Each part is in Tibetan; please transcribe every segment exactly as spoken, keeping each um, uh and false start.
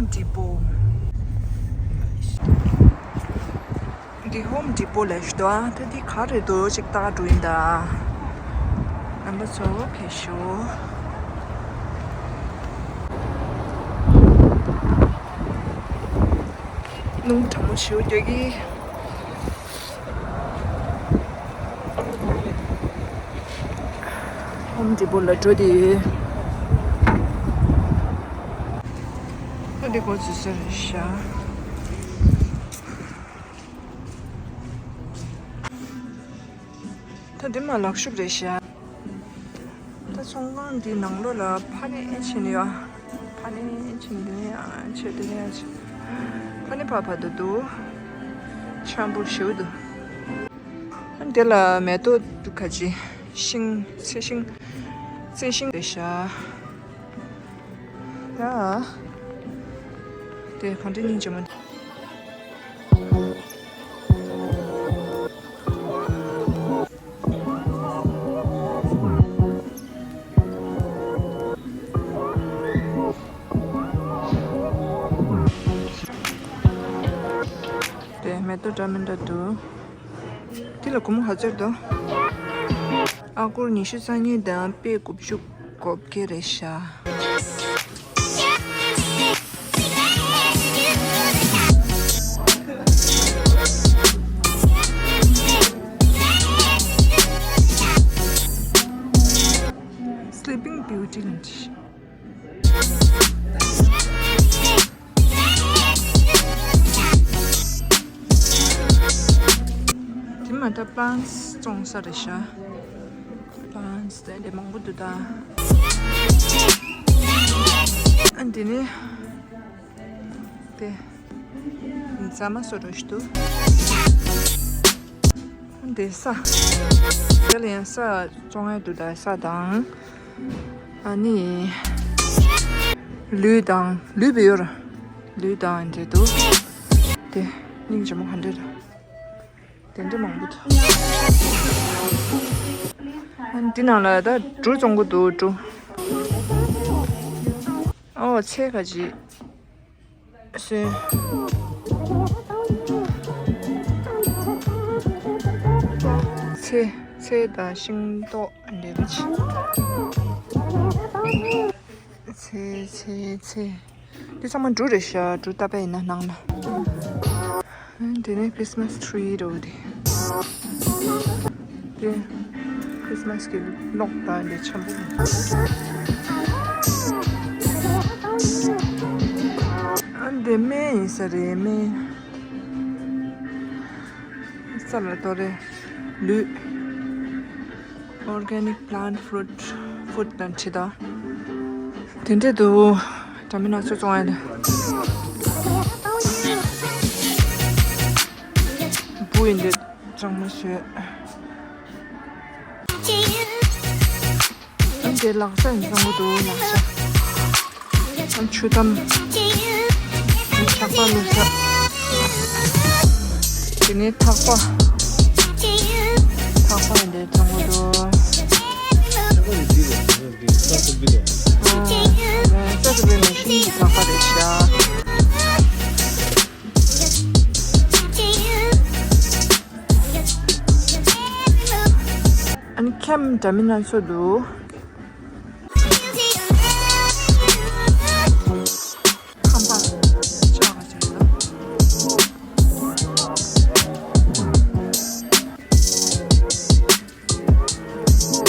ཌི་པོ། འདི་ཧོམ་ཌི་པོ་ལབ་ཞིག་འདུག་ཨ། ད་འདི་ག་རེ་འདུག་ཅིག་ལྟ་འགྲོ་ཡིན་ད། རྣམ་པ་ཚོ་ཕེབས་ཤོག་སྣུམ་གྲང་མོ་ཞིག་རྒྱག་གི། ཧོམ་ཌི་པོ་ལ་འགྲོ་དེ་ཡོད། ད་འདི་སྒོ་ཚུགས་ས་རེད་ཤག་ད་འདི་མ་ལག་ཤུབས་རེད་ཤག་ད་ཚོང་ཁང་འདི་ནང་ལོགས་ལ་ཕ་ནས་ཨེ་ཕྱིན་ཡོད། ཕ་ནས་ཕྱིན་དེ་ནས་ཡང་ཆེ་དེ་ནས་ཡང་ཆེ། ཕ་ནས་ཕ་ཕ་དུ་འདུག་འཆམ་པོ་ཞིག་འདུག་དེ་ལ་མེ་ཏོག་འདུག་ཁ་ཅིག་ཤིང་ཚེ་ཤིང་ཚེ་ཤིང་རེད་ཤག་ཡ། དེ་གང་འདྲ་སྙིང་རྗེ་མོ། དེ་མེ་ཏོག་འདྲ་མི་འདྲ་འདུག་དེ་ལ་སྒོར་མོ་ག་ཚོད་འདུག་ཨ་སྒོར་ཉི་ཤུ་རྩ་གཉིས་དང་པད་དགུ་བཅུ་གོ་བརྒྱད་རེད་ཤག Sleeping Beauty ལ་འདྲི། དེ་མ་ད་plants བཙོང་ས་རེད་ཤག plants དེ་འདྲ་མང་པོ་འདུག་ད། ཨ་འདི་ནི་དེ་རྫ་མ་བཟོ་འདྲ་ཞིག་འདུག་འདི་ས། དེ་ལ་ཡང་ས་བཙོང་ཡ་འདུག་ད་ས་དང་། ཨ་ནི། ལུད་དང་ལུད་པའི་ཡོར། ལུད་དང་འདྲེ་འདུག་དེ་སྙིང་རྗེ་མོ་ག་འདྲ་རེད། དེ་འདྲ་མང་པོ་འདུག་ཨ་འདི་ནང་ལ་ད་འབྲུ་བཙོང་གི་འདུག་འབྲུ། ཨོ་ཚེ་ག་ཅི། ཚེ། ཚེ་དང་ཤིང་ཏོག་འདྲེས་པ་ཅིག་ཚེ་ཚེ་ཚེ། འདི་ཚང་མ་འབྲུ་རེད་ཤག་འབྲུ་བཏབ་པ་ཡིན་ན་ནང་ལ། དེ་ནས་Christmas tree འདྲ་བོ་དེ། དེ་Christmas གི་གློག་དང་འདི་ཆེན་པོ། ཨ་འདི་སྨན་ཡིན་ས་རེད་སྨན། ས་ལ་དོ་རེད། ལུད། Organic plant fruit food དང་ཁྲིད་ད། དེ་འདྲས་འདུག་འདྲ་མིན་སྣ་ཚོགས་བཙོང་ཡ་དེ། བུ་ཡིན་དེ་གཙང་མ་བཟོས། ཨ་འདི་ལག་ཆ་ཡིན་བཙོང་གི་འདུག་ལག་ཆ། ཆུ་དམ། ཆག་པ་བླུགས་ས། དེ་ནས་ཐག་པ། ཐག་པ་འདི་བཙོང་གི་འདུག་ཨ། ས་སུ་བའི་མེ་ཤིན་གྱི་ཐག་པ་རེད་ཤག་ཨ་ནི་ཁེམ་འདྲ་མིན་སྣ་ཚོགས་འདུག་ཁམ་པ་ཆགས་པ་ཆགས་ན།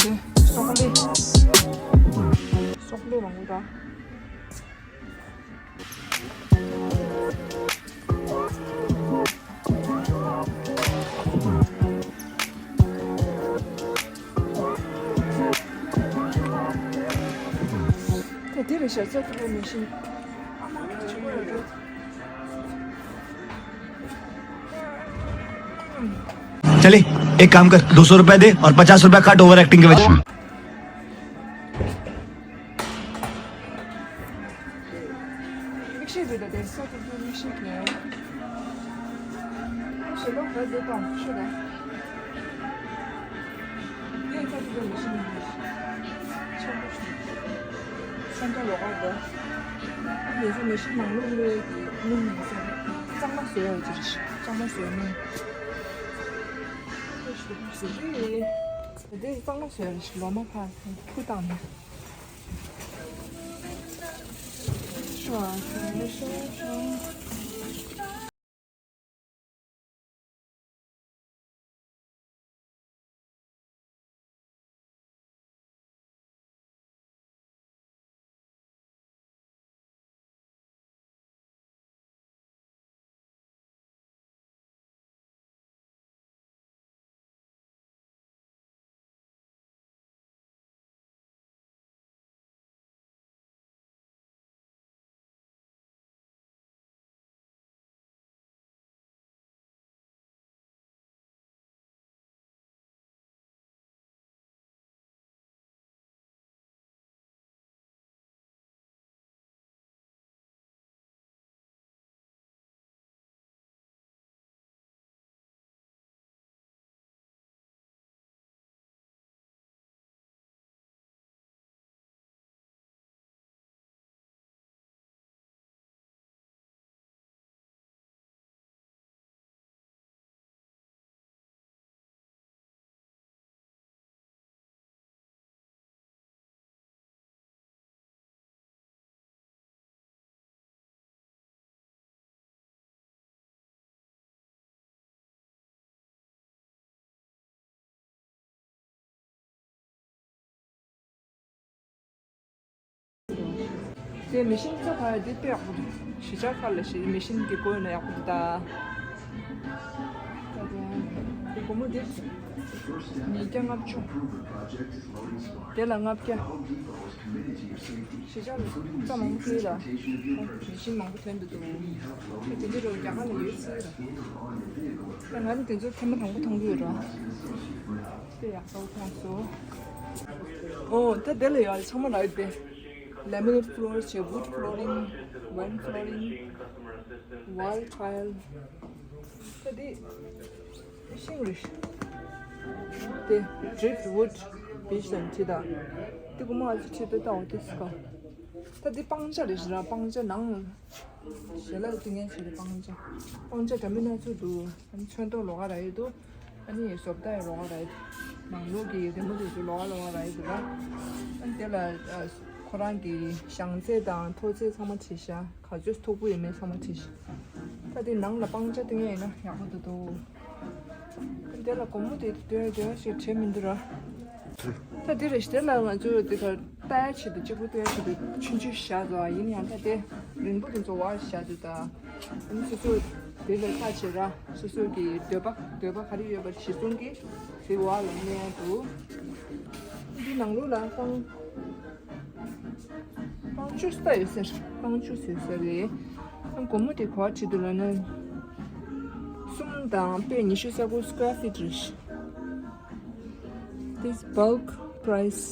དེ་སོག་ལེ། སོག་ལེ་མང་པོ་འདུག་ད་དེ་རེད་ཤག་ས་ཐུབ་པའི་མེ་ཤིན། चले, एक काम कर, दो सौ रुपए दे और पचास रुपए काट ओवर एक्टिंग के वजह। མིག་ཤེལ་དེ་དང་དེ་ས་ཐུབ་པའི་མིག་ཤེལ་གྱི། ཞེ་ལོག་ར་དེ་དང་ཤོད་དང་། དེ་ས་ཐུབ་པའི་མིག་ཤེལ་ནི་ཆེན་པོ་ཞིག་སེམས་ཁྲལ་ལོག་པ་དང་། ཨ་ནི་ཚོ་མེ་ཤིན་ནང་ལོགས་ལ་སྣུམ་ནང་ཟེར་གཙང་མ་བཟོ་ཡག་ཅིག་རེད། གཙང་མ་བཟོ་སྣུམ། དེ་དེ་གཙང་མ་བཟོ་ཡག་རེད། ལོ་མ་ཕར་འཕུར་བཏང་ནས། ཤོ་ཨ་ཤོ་ཤོ་ཤོ། དེ་མེ་ཤིན་ཚོ་ག་དེ་དཔེ་ཡག་པོ་འདུག་གཞིས་ཆགས་ཁག་ལ་ཞིག་མེ་ཤིན་དེ་དགོས་ན་ཡག་པོ་འདུག་ད། དེ་སྒོར་མོ་དེ་ཉིས་བརྒྱ་ལྔ་བཅུ། དེ་ལ་ལྔ་བརྒྱ། གཞིས་ཆགས་ལ་རྩྭ་མང་པོ་སྐྱེས་ལ། མེ་ཤིན་མང་པོ་ཐོན་འདུག་དེ་འདི་རུ་རྒྱ་གར་ལ་ཡོད་ཚུལ་ར། ང་ནི་དེ་ཚོ་ཐེངས་མ་དང་པོ་མཐོང་གི་ཡོད་ར། དཔེ་ཡག་པོ་མཐོང་སོང་། ཨོ་ད་དེ་ལ་ཡོད་ཚང་མ་རག་གི། Laminate floors བྱས། Wood flooring, wine flooring, wall tile། ད་དེ་ཤིང་རེད། དེ་driftwood beech དང་དེ་དག་དེ་གོ་མ་ཨ་ཙི་ཁྲིད་དུ་ལྟ་འོ་དེ་སི་ཀ་ད་དེ་སྤང་ཆ་རེད་ཟེར་ར། སྤང་ཆ་ནང་ཞལ་ལག་བཏིང་མཁན་ཞིག་རེད། སྤང་ཆ། སྤང་ཆ་འདྲ་མིན་སྣ་ཚོགས་འདུག་ཨ་ནི་ཚོན་མདོག་ལོགས་ཀ་རག་ཡོད་འདུག་ཨ་ནི་བཟོ་ལྟ་ཡང་ལོགས་ཀ་རག་ཡོད་འདུག་ནང་ལོགས་ཀྱི་རི་མོ་དེ་ཚོ་ལོགས་ཀ་ལོགས་ཀ་རག་ཡོད་འདུག་ར། ཨ་ནི་དེ་ལ་ཨ་ཁོ་རང་གི་བཞེངས་ཚད་དང་མཐོ་ཚད་ཚང་མ་བྲིས་ཤག་ག་ཚོད་མཐོ་པོ་ཡོད་མེད་ཚང་མ་བྲིས་ཤག་ད་དེ་ནང་ལ་སྤང་ཆ་བཏིང་ཡ་ཡིན་ན་ཡག་པོ་འདུག་འདུག་དེ་ལ་སྒོར་མོ་དེ་འདོན་འདོན་ཞིག་བྲིས་མི་འདུག་ར། ད་དེ་རེད། དེ་ལ་ང་ཚོས་དེ་གར་ལྟ་ཡ་ཆེད་དུ་གཅིག་པུ་ལྟ་ཡ་ཆེད་དུ་ཆུང་ཆུང་བཞག་འདུག་ཡིན་ཡང་ད་དེ་རིང་པོ་དེ་ཚོ་བར་བཞག་འདུག་ད་ཨ་ནི་སོ་སོ་དེ་ལ་ལྟ་བྱེད་ར། སོ་སོ་གི་འདོད་པ་འདོད་པ་ག་རེ་ཡོད་པ་གཞི་བཟུང་གིས་དེ་བར་ལ་གནས་འདུག་འདི་ནང་ལོགས་ལ་ཁང་། སྤང་བཅུ་ཙམ་ཡོད་ས་རེད། སྤང་བཅུ་ཙམ་ཡོད་ས་རེད། ཨ་སྒོར་མོ་དེ་ག་པར་བྲིས་འདུག་ལབ་ན། གསུམ་དང་པད་ཉི་ཤུ་རྩ་དགུ square feet རེད། This bulk price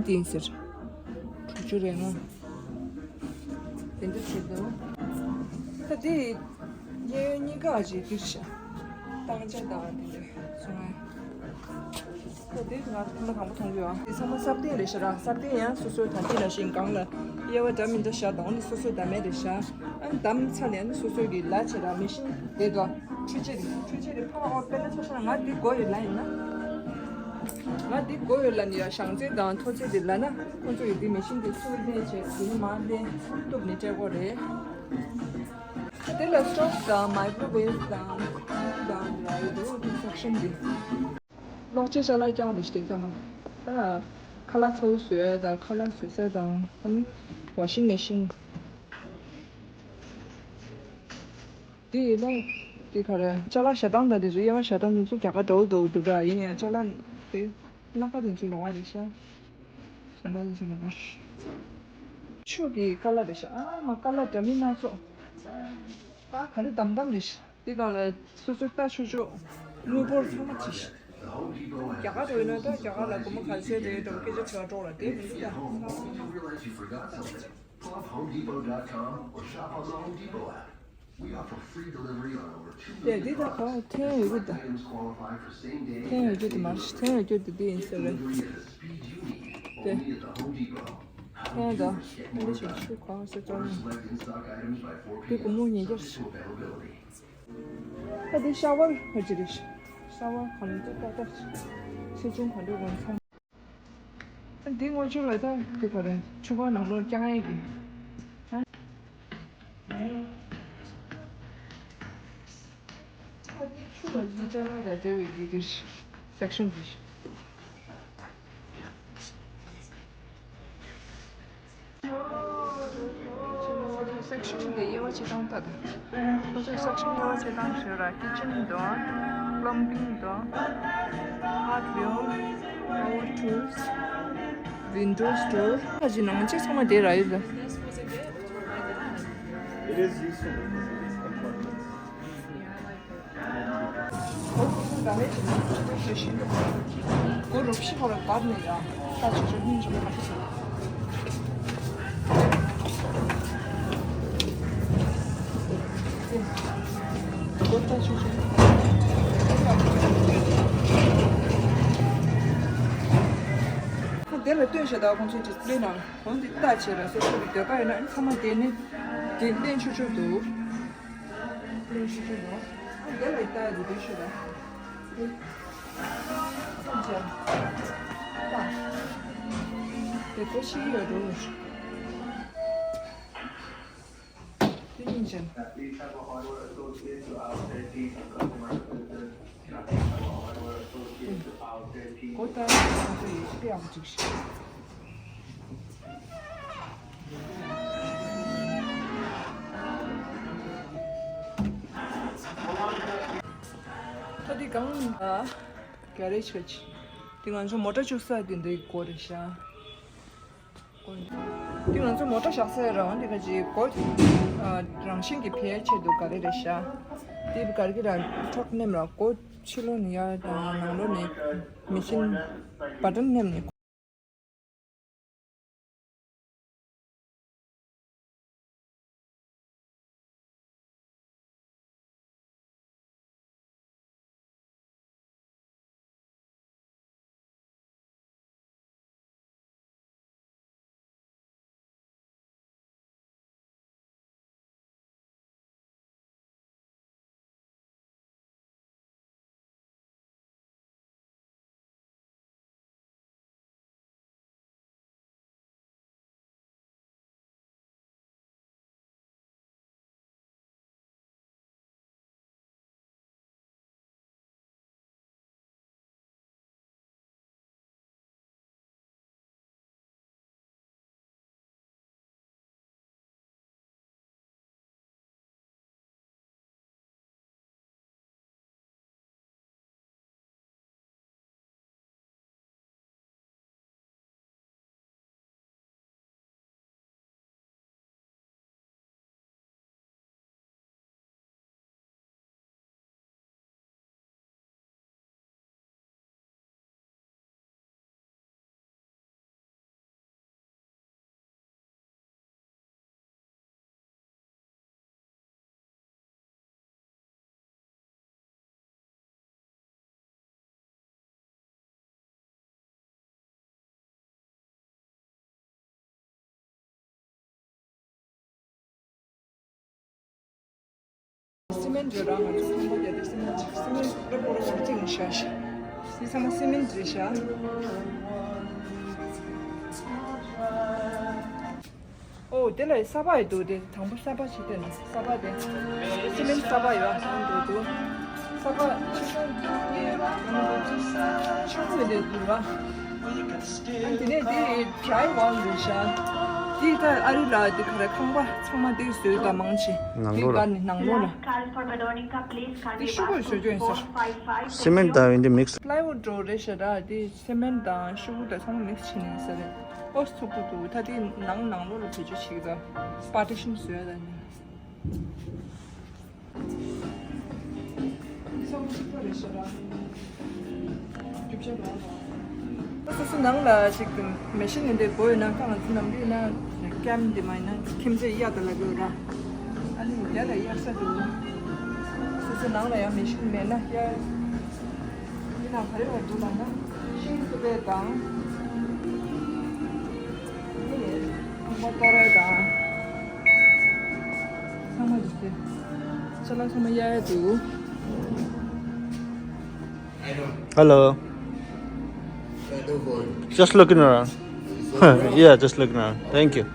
འདི་ཡིན་ཟེར། དྲུག་ཅུ་རེ་ལྔ། དེ་འདྲ་བྲིས་འདུག་ད་དེ་གཡས་གཡོན་གཉིས་ཀ་ཅིག་འདིར་བཞག་སྤང་ཆ་དང་དེ་འདྲ་སོང་ངས། ད་དེ་ང་ཐེངས་མ་དང་པོ་མཐོང་གི་ཡོད། དེ་ཚང་མ་ས་བརྟན་རེད་ཤག་ར། ས་བརྟན་ཡང་སོ་སོའི་ད་ལྟ་ལ་ཞིང་སྒང་ལ་དབྱེ་བ་འདྲ་མི་འདྲ་བཞག་དང་། འོ་ནི་སོ་སོའི་བདག་མེད་རེད་ཤག་ཨ་ནི་བདམས་ཚར་ནས་ཨ་ནི་སོ་སོའི་གི་ལ་བྱེད་ར། མེ་ཤིན་དེ་དང་འཕྲུལ་ཆས་རེད། འཕྲུལ་ཆས་རེད་ཕ་འོ། དཔེར་ན་ཆ་བཞག་ན་ང་འདི་དགོས་ཡོད་ལབ་ཡིན་ན། ང་འདི་དགོས་ཡོད་ལབ་ནས་ཡ་བཞེངས་ཚད་དང་མཐོ་ཚད་དེ་ལབ་ན། ཁོང་ཚོ་ཡི་འདི་མེ་ཤིན་དེ་ཚུར་ལེན་བྱས་དེ་ནི་མར་ལེན་བཏུབ་ནས་སྤྲད་དགོས་རེད། དེ་ལ་སི་ཊོབ་དང་མའི་ཀྲོ་ཝེབ་དང་དང་ལ་ཡོད་འདུག་དེ་སེག་ཤན་འདི། གློག་ཆས་ཅ་ལག་རྐྱང་རེད་ཤག་དེ་ཚང་མ། ད་ཁ་ལག་ཚ་བོ་བཟོ་ཡ་དང་ཁ་ལག་བཟོ་ས་དང་ཨ་ནི་ཝ་ཤིང་མེ་ཤིན། དེ་ཡིན་ན་དེ་ག་རེ་ཅ་ལག་བཞག་སྟངས་དང་དེ་ཚོ་དབྱེ་བ་བཞག་སྟངས་དེ་ཚོ་རྒྱ་གར་འདྲ་བོ་འདྲ་བོ་འདུག་ར། ཡིན་ཡང་ཅ་ལག་དེ་སྣ་ཁ་དེ་ཚོ་ལོགས་ཀ་རེད་ཤག་གཞན་པ་དེ་ཚོ་ལོགས་ཀ། ཆུ་གི་ཁ་ལག་རེད་ཤག་ཨ་མ་ཁ་ལག་འདྲ་མིན་སྣ་ཚོགས། ཨ་ག་རེ་དམ་དམ་རེད་ཤག་དེ་སྒང་ལ་སོ་སོའི་རྟ་ཆོས་ཕྱོགས་དངུལ་ཕོར་ཚང་མ་བྲིས་ཤག་རྒྱ་གར་འགྲོ་ཡིན་ན་ད་རྒྱ་གར་ལ་སྒོར་མོ་ག་ཚོད་རེད་འགྲོ་སྐད་ཆ་དྲི་བ་འགྲོ་ལ་དེ་མི་འདུག་ད། Love Home Depot dot com or shop on the Home Depot app. We offer free delivery on over two million products. ཡ་འདི་ད་གང་ཐོན་ཡོད་གི་ད། Items qualify for same day ཐོན་ཡོད་གི་ད་མ་རེད། ཐོན་ཡོད་གི་ད་འདི་ཡིན་ཟེར་བས། Delivery at the speed you need, དེ་only at the Home Depot. ཡང་ད་ཨ་འདི་ཞིག་ཆུ་གང་སེ་ཙོང་། དེ་སྒོར་མོ་ཉིས་བརྒྱ། ད་དེ་ཤ་ཝར་ག་ཅི་རེད། ཤ་ཝར་གང་ལ་ལྟ་ལྟ་ཆེ་ཆུང་གང་འདྲ་གང་ཚང་། ད་དེ་སྔོན་ཆུ་ལ་ད་དེ་ག་རེད། ཆུ་ཁ་ནང་ལོགས་རྐྱང་ཡས་ཀྱི། ཆུ་ལ་ཡི་ཅ་ལག་དང་འབྲེལ་བའི་དེ་དེར་སེག་ཤོན་འདི། སེག་ཤོན་འདི་དབྱེ་བ་ཕྱེ་སྟངས་ལྟ་དང་། ཁོ་ཚོས་སེག་ཤོན་དབྱེ་བ་ཕྱེ་སྟངས་ཞུ་ར། ཀི་ཅན་འདུག་པླམ་བིང་འདུག་ཧར་ཌ་ཝེར། པ་ཝར་ཊུལ་སི། ཝིན་ཌོ་སི་ཊོར། ཁ་ཅིག་ནང་ཆེ་ཚང་མ་དེ་ར་ཡོད་ལ། དེ་ལ་སྟོན་བྱས་ད་ཁོང་ཚོའི་ཌིས་པི་ལེ་ནང་འོན་ཏེ་ལྟ་བྱས་ལ་སོ་སོ་གི་འདོད་པ་ཡོད་ན་ཚང་མ་དེ་ནི་དེ་ལེན་ཆོག་ཆོག་འདུག་ལེན་ཆོག་ཆོག་འདུག་ཨ་དེ་ལ་ལྟ་ཡ་འདུག་དེ་ཤོད་ད། དེ་ལྟ། དེ་ལྟ་ཤི་གི་ཡོད་འགྲོ། དེ་ཡིན་ཅིང་། གོ་ད་ང་ཚོ་ཡི་ཤི་ཡག་ཅིག་ཤི། ད་དེ་གང་ཨ་ག་རེ་ཆོད་ཅི། དེ་ང་ཚོ་མོ་ཊ་བཅུག་ས་དེ་འདི་གོ་རེད་ཤག་འདི་ང་ཚོ་མོ་ཊ་བཞག་ས་རང་འདི་ག་ཅིག་གོ། ཨ་རང་བཞིན་གྱི་ཕལ་ཆེར་དུ་ག་རེ་རེད་ཤག་དེ་ག་རེ་གི་རང་ཁྲོག་ནེམ་ར་གོ། ཕྱི་ལོགས་ནས་ཡར་དང་ནང་ལོགས་ནས་མེ་ཤིན་བ་ཊན་ནེམ་ནས། སི་མེན་ཊི་རེད་ར། ང་ཚོ་ཁང་པ་རྒྱག་དུས་སི་མེན་ཊི། སི་མེན་ཊི་རེད་པོ་རེད་པོ་རེད་ཅིག་ཤ་ཤ། འདི་ཚང་མ་སི་མེན་ཊི་རེད་ཤག་ཨོ་དེ་ལ་ས་ཕག་ཡི་འདུག་དེ་དང་པོ་ས་ཕག་ཅིག་སྟོན་ན། ས་ཕག་དེ་སི་མེན་ཊི་ས་ཕག་ཡོད་ཨ་འདུག་འདུག་ས་ཕག་ཆེ་ཆུང་ཆུང་ཆུང་མི་འདུག་འདུག་ར། ཨ་དེ་ནས་དེ་ཌི་རའི་ཝལ་རེད་ཤག་དེ་ད་ཨ་རི་ལ་དེ་ག་རེ་ཁང་པ་ཚང་མ་དེ་བཟོས་ད་མང་ཆེ། ནང་དེ་ལོགས་ག་ལ་ནི་ནང་ལོགས་ལ། དེ་ཤོག་གུ་བཟོ་རྒྱུ་ཡིན་ཟེར། སི་མེན་ཊི་དང་ཡིན་དེ་མིག་སི། པ་ལའི་ཝུཌ་འདྲ་བོ་རེད་ཤག་ར། དེ་སི་མེན་ཊི་དང་ཤོག་གུ་དང་ཚང་མ་མིག་སི་བྱས་ནས་ཟེར་རེད། ཨོ་ཚུགས་པོ་འདུག་ད་དེ་ནང་ནང་ལོགས་ལ་བེད་སྤྱོད་བྱེད་ཀྱི་འདུག་པར་ཊི་ཤན་བཟོས་ད་ནི། སོ་སོ་ནང་ལ་ཅིག་མེ་ཤིན་ནི་འདི་བོ་ཡོད་ན་ཁ་ང་ཚོ་ནམ་རྒྱུན་ན་ཀེམ་འདི་མ་ཡིན་ན་ཁྱིམ་མཚེས་གཡག་དང་ལབ་ཡོད་ར། ཨ་ནི་རྒྱ་ལ་གཡག་ས་འདུག་སོ་སོ་ནང་ལ་ཡང་མེ་ཤིན་མེད་ན་གཡག་འདི་ནང་ག་རེ་བ་འདུག་ལབ་ན་ཤིང་སུ་པའི་དང་། ཏོ་རེ་དང་། ཚང་མ་འདུག་སྟེ། ཅ་ལག་ཚང་མ་གཡར་ཡ་འདུག Hello. Just looking around. Yeah, just looking around. Thank you.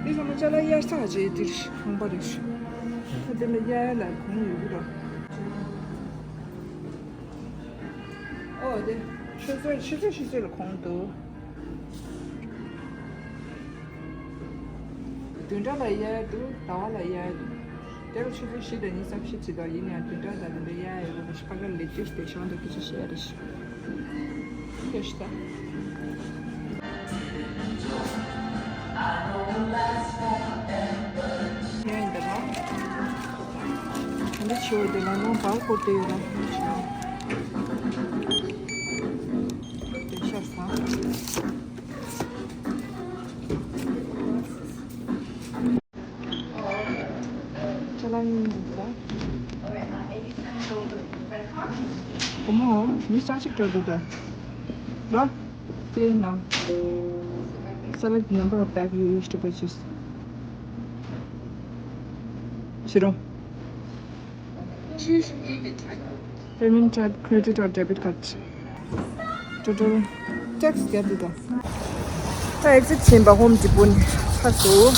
འདི་ཚང་མ་ཅ་ལག་གཡར་ས་བྱས་འདིར་ཁང་པ་རེད། ད་འདི་ལ་གཡར་ཡ་ལ་གོང་ཡོད་ཀྱི་རེད། ཨོ་དེ་ཆུ་ཚོད་ཆུ་ཚོད་བཞི་ཚོད་ལ་གོང་འདུག་བདུན་ཕྲག་ལ་གཡར་ཡ་འདུག་ཟླ་བ་ལ་གཡར་ཡ་འདུག་དེ་ལ་ཆུ་ཚོད་བཞི་དང་ཉི་ཤུ་རྩ་བཞི་བྱེད་དོ། ཡིན་ཡང་བདུན་ཕྲག་དང་དེ་འདྲ་གཡར་ཡ་ཡོད་རེད། ཕ་གར་ལས་རྒྱུ་དེ་ཤང་དུ་སྐད་ཆ་བཤད་ཡ་རེད། སྐད་ཆ་ད། ཡ་ཡིན་ད་ར། ད་འདི་ཆེ་བ་དེ་ལ་ནང་བར་བསྐོར་ཏེ་ཡོད་ར། དེ་ཤ་ཟ། ཅ་ལག་ཡིན་འདུག་ད། བུ་མོ། མི་ས་ཅིག་འགྲོ་འདུག་ད། ར། དེ་ན། Select the number of bag you wish to purchase. ཕྱིར་རོ། Choose payment type. Payment type, credit or debit card. Total tax རྒྱབ་འདུག་ད། ད་exit ཕྱིན་པ་Home Depot ནས་ཕར་ཚུར།